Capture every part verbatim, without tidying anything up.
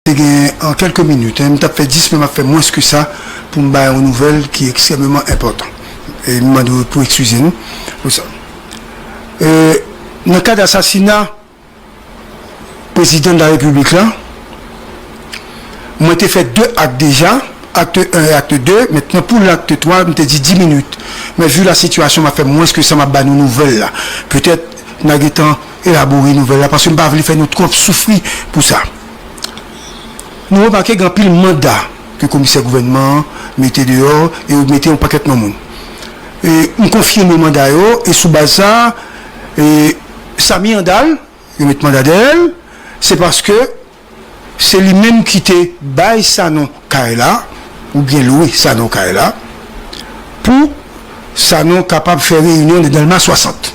te gen an kèlke minit, en, m t ap fè dis, men m ap fè mwens ke sa pou m bay yon nouvèl ki ekstrèmeman enpòtan. E m mande w pou eskize nou pou sa. E, nan kad asasina Prezidan de la Repiblik la, mwen te fè de ak deja, akt en e akt de. Mentnan, pou akt twa, m te di dis minit. Men vi la sitiyasyon, m ap fè mwens ke sa, m ap ba nou nouvèl la. Petèt, n a gentan elabore nouvèl la, paske m pa vle fè nou twòp soufri pou sa. Nou remake gen anpil manda ke komisè gouvènman an mete deyò e yo mete yon pakèt non moun. E m konfime manda yo, e sou baz sa, e Samy Handal, yo met manda dèyè l, se paske se li menm ki te bay Sanon kay la, oubyen lwe Sanon kay la, pou Sanon kapab fè reyinyon nan Dèlma swasant.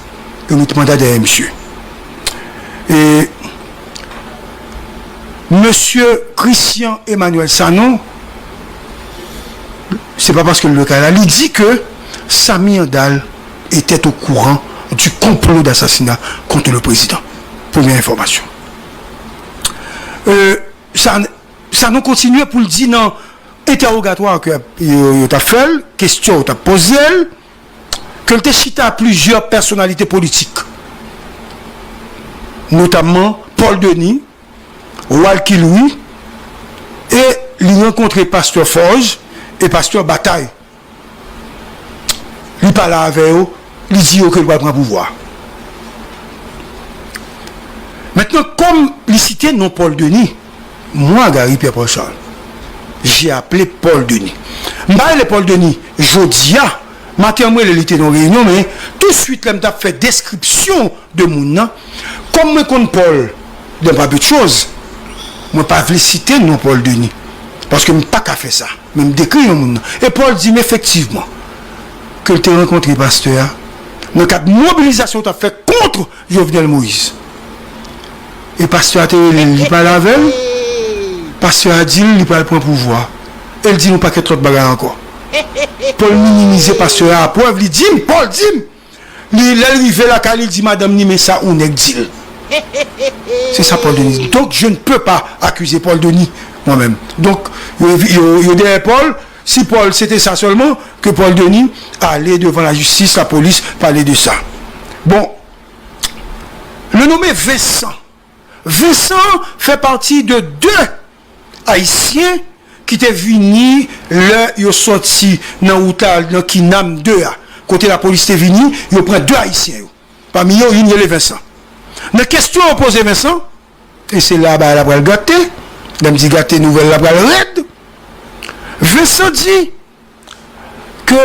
Yo met manda dèyè misye. E mesye Christian Emmanuel Sanon, se pa paske l lwe kay la, li di ke Samy Handal était au courant du complot d'assassinat contre le président. Premye enfòmasyon. E, sa, Sanon kontinye pou l di nan entèwogatwa ke yo, yo t ap fè l, kesyon yo t ap poze l, ke l te chita plizyè pèsonalite politik, notamman Paul Denis, Walky Louis, e li rankontre pastè Forge e pastè Bataille. Li pale avè yo, li di yo ke l pral pran pouvwa. Mentnan, kòm li site non Paul Denis, moi, Gary Pierre Paul Charles, j'ai appelé Paul Denis. M pa rele Paul Denis jodi a, maten an m rele li te nan yon reyinyon, men touswit lè m t ap fè deskripsyon de moun nan, kòm mwen konn Paul de pa de choz, mwen pa vle site non Paul Denis, paske m pa ka fè sa. Men m dekri yon moun nan. E Paul di m efektivman ke l te rankontre pastè a nan kad mobilizasyon yo t ap fè kont Jovenel Moïse. E pastè a te rele l, li pale avè l. Pastè a di l li pral pran pouvwa. E l di l yon pakèt lòt bagay ankò. Paul minimize pastè a, prèv li di m, Paul di m, li, lè l rive lakay li, li di madanm ni men sa yon nèg di l. Se sa Paul Denis. Donc, je ne peux pas accuser Paul Denis, moi-même. Donk, yo, yo, yo dèyè Paul. Si Paul, se te sa sèlman, ke Paul Denis ale devan lajistis, lapolis, pale de sa. Bon, le nommé Vincent. Vincent fè pati de de Ayisyen ki te vini lè yo sòti nan wout la, nan Kinam de a. Kote lapolis te vini, yo pran de Ayisyen yo. Pami yo, youn rele Vincent. Nan kesyon yo poze Vincent, e se la bagay la pral gate, lè m di gate, nouvèl la pral rèd. Vincent di ke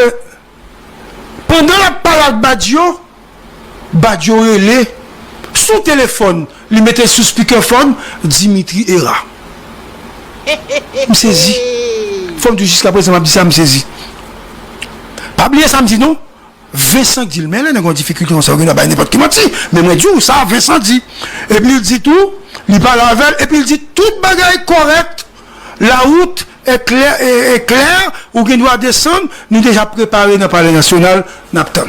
pandan l ap pale ak Badio, Badio rele sou telefòn, li mete sou speakerphone, Dimitri Hérard. M sezi. Fò m di w, jiskaprezan m ap di sa, m sezi. Pa bliye sa m di non. Vincent di l, men lè nèg an difikilte konsa, ou gen dwa bay nenpòt ki manti. Men mwen di w sa, Vincent di. Epi l di tou, li pale avè l, epi l di tout bagay kòrèk, la wout e klè, e, e klè, ou gen dwa desann, nou deja prepare nan Palè Nasyonal, n ap tann.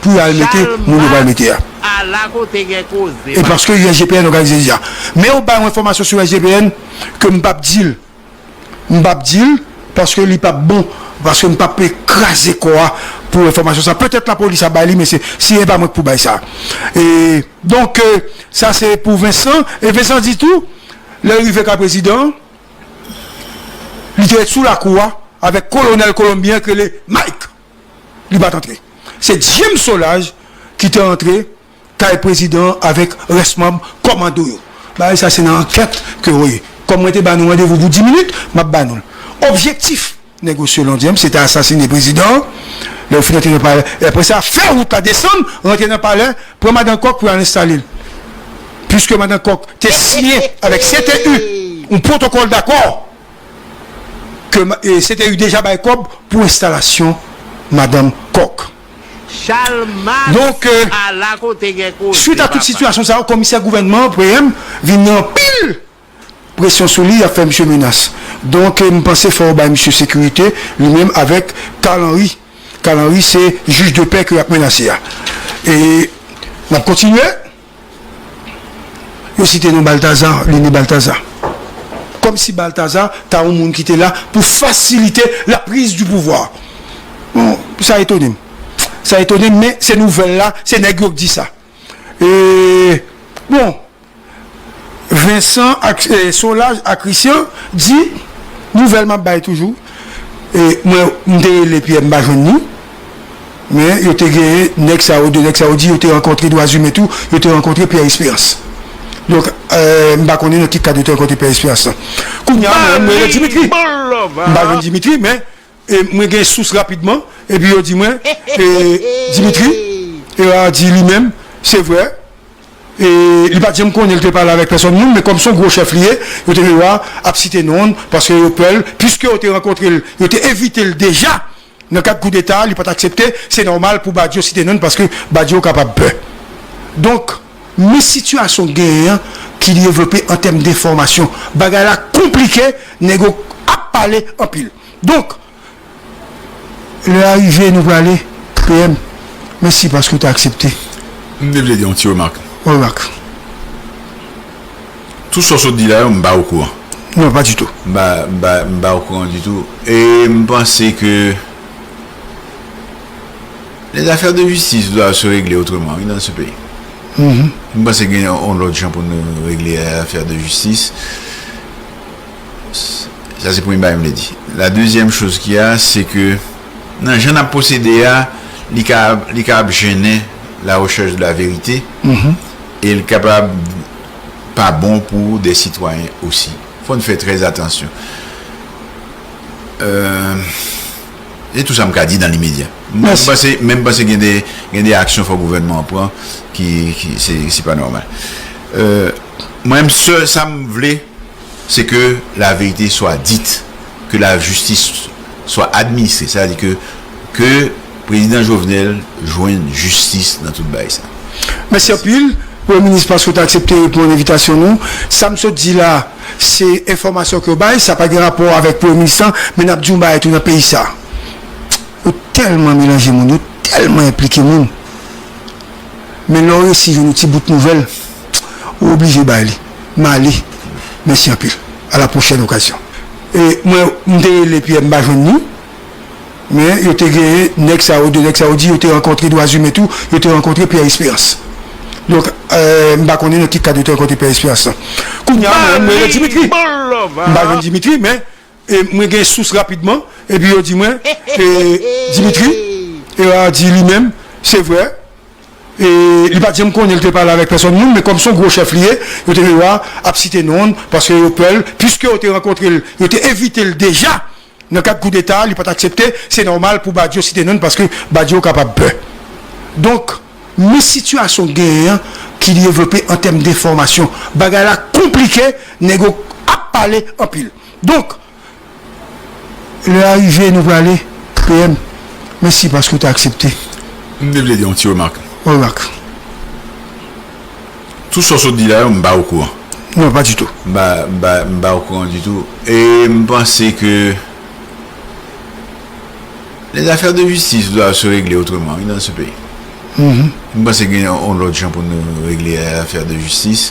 Pou y al mete moun yo pral mete a. Ala kote gen koze. E paske U S G P N òganize deja. Men ou bay yon enfòmasyon sou U S G P N ke m p ap di l. M p ap di l, paske li p ap bon, paske m p ap kraze kò a pou enfòmasyon sa. Petèt lapolis ap bay li, men se, si e pa mwen k pou bay sa. E, donk, e, sa se pou Vincent. E Vincent di tou, lè l rive ka prezidan an, li te ret sou lakou a avèk kolonèl kolonbyen ki rele Mike. Li pa t antre. Se James Solages ki te antre kay prezidan an avèk rès manm kòmando yo. Bagay sa se nan ankèt ke, wi. Kòm mwen te ba nou randevou pou dis minit, m ap ba nou l. Objektif nèg Océan Londième, se te asasine prezidan an. Lè yo fin antre nan palè, e apre sa, fè wout la desann, rantre nan palè, pran madan Kòk pou y al enstale l. Piske madan Kòk te siyen avèk C T U yon pwotokòl dakò ke ma-, e, C T U deja bay kòb pou enstalasyon madanm Kòk. Donk, e, swit a tout sitiyasyon sa yo, komisè gouvènman an, P M, vin gen anpil presyon sou li, y ap fè misye menas. Donk, e, m panse fò yo bay misye sekirite, li menm avèk Carl Henry. Carl Henry, se jij de pè ke y ap menase a. E n ap kontinye. Yo site non Baltazar, Lini Baltazar. Kòmsi Baltazar ta yon moun ki te la pou fasilite la prise du pouvoir. Bon, sa etone m. Sa etone m, men se nouvèl la, se nèg yo k di sa. E, bon, Vincent ak, e, Solage ak Christian di, nouvèl m ap bay toujou. E, mwen, m te rele Pierre, m pa jwenn li. Men, yo te genyen, nèg sa yo, de nèg sa yo di, yo te rankontre Dwazimen tou, yo te rankontre Pierre Espérance. Donk, e, m pa konnen nan ki kad yo te rankontre Pierre Espérance lan. Kounye a, mwen, mwen rele Dimitri. M pa jwenn Dimitri, men, e, mwen gen sous rapidman, epi yo di mwen, e, Dimitri, e, a di li menm, se vre, e, li pa t janm konnen li te pale avèk pèsòn moun, men kòm se yon gwo chèf li ye, yo te vle wè ap site non l, paske yo pè l, piske yo te rankontre l, yo te envite l deja, nan kad koudeta, li pa t aksepte, se nòmal pou Badio site non l, paske Badio kapab pè. Donk, men sitiyasyon genyen an ki devlope an tèm denfòmasyon. Bagay la konplike, nèg yo ap pale anpil. Donk, lè a rive, nou prale, P M, mèsi paske w te aksepte. M te vle di yon ti remak. Remak. Tout sa w sot di la yo, m pa okouran. Non, pa ditou. M pa, m pa, m pa okouran ditou. E m panse ke les affaires de justice doivent se régler autrement, wi, dans ce pays. Mhm. M panse gen yon lòt jan pou nou regle afè de jistis. Sa se premye bagay m vle di. La dezyèm choz ki a, se ke nan jan n ap pwosede a, li ka, li ka ap jennen la recherche de la vérité, mhm, e l kapab pa bon pou de sitwayen osi. Fò n fè trè atansyon. Euh, se tou sa m ka di nan limedya. Mwen, m panse, men m panse gen de, gen de aksyon fò gouvènman an pran ki, ki se, se pa nòmal. Euh, mwen, m sèl sa m vle, se ke la vérité soit dite, que la justice soit administrée. Sa vle di ke, ke prezidan Jovenel jwenn jistis nan tout bagay sa. Mèsi anpil, Premye Minis, paske w te aksepte reponn envitasyon nou. Sa m sot di la, se enfòmasyon ke yo bay, sa pa gen rapò avèk Premye Minis lan, men n ap di yon bagay tou nan peyi sa. Yo tèlman melanje moun, yo tèlman enplike moun. Men lè w resi jwenn yon ti bout nouvèl, ou oblije bay li. M ale. Mèsi anpil. A la pwochèn okazyon. E mwen, m te rele Pierre, m pa jwenn li. Men yo te genyen nèg sa yo, de nèg sa yo di yo te rankontre Dwazimen tou, yo te rankontre Pierre Espérance. Donk, euh, m pa konnen nan ki kad yo te rankontre Pierre Espérance lan. Kounye a, mwen, mwen rele Dimitri. M pa jwenn Dimitri, men, e, mwen gen sous rapidman, epi yo di mwen, e, Dimitri, e, a di li menm, se vre, e, li pa t janm konnen li te pale avèk pèsòn moun, men kòm se yon gwo chèf li ye, yo te vle wè ap site non l, paske yo pè l, piske yo te rankontre l, yo te envite l deja nan kad koudeta, li pa t aksepte, se nòmal pou Badio site non l, paske Badio kapab pè. Donk, men sitiyasyon genyen an ki devlope an tèm denfòmasyon. Bagay la konplike, nèg yo ap pale anpil. Donk, lè a rive, nou prale, P M, mèsi paske w te aksepte. M te vle di yon ti remak. Remak. Tout sa w sot di la yo, m pa okouran. Non, pa ditou. M pa, m pa, m pa okouran ditou. E m panse ke les affaires de justice doivent se régler autrement, wi, dans ce pays. Mhm. M panse gen yon lòt jan pou nou regle afè de jistis.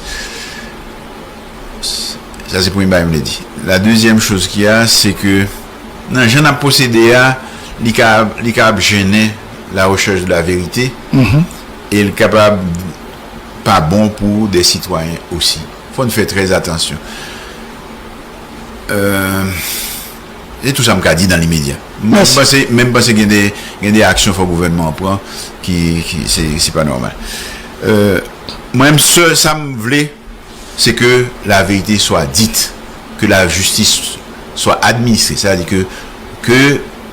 Sa se premye bagay m vle di. La dezyèm choz ki a, se ke nan jan n ap pwosede a, li ka, li ka ap jennen la recherche de la vérité, mhm, e l kapab pa bon pou de sitwayen osi. Fò n fè trè atansyon. Euh, se tou sa m ka di nan limedya. Mwen, m panse, men m panse gen de, gen de aksyon fò gouvènman an pran ki, ki se, se pa nòmal. Euh, mwen, m sèl sa m vle, se ke la vérité soit dite, que la justice soit administrée. Sa vle di ke, ke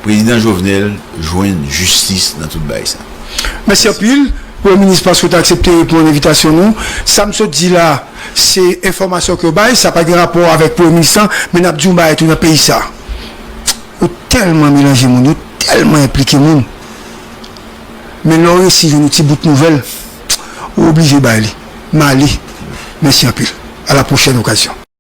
prezidan Jovenel jwenn jistis nan tout bagay sa. Mèsi anpil, Premye Minis, paske w te aksepte reponn envitasyon nou. Sa m sot di la, se enfòmasyon ke yo bay, sa pa gen rapò avèk Premye Minis lan, men n ap di yon bagay tou nan peyi sa. Yo tèlman melanje moun, yo tèlman enplike moun. Men lè w resi jwenn yon ti bout nouvèl, ou oblije bay li. M ale. Mèsi anpil. A la pwochèn okazyon.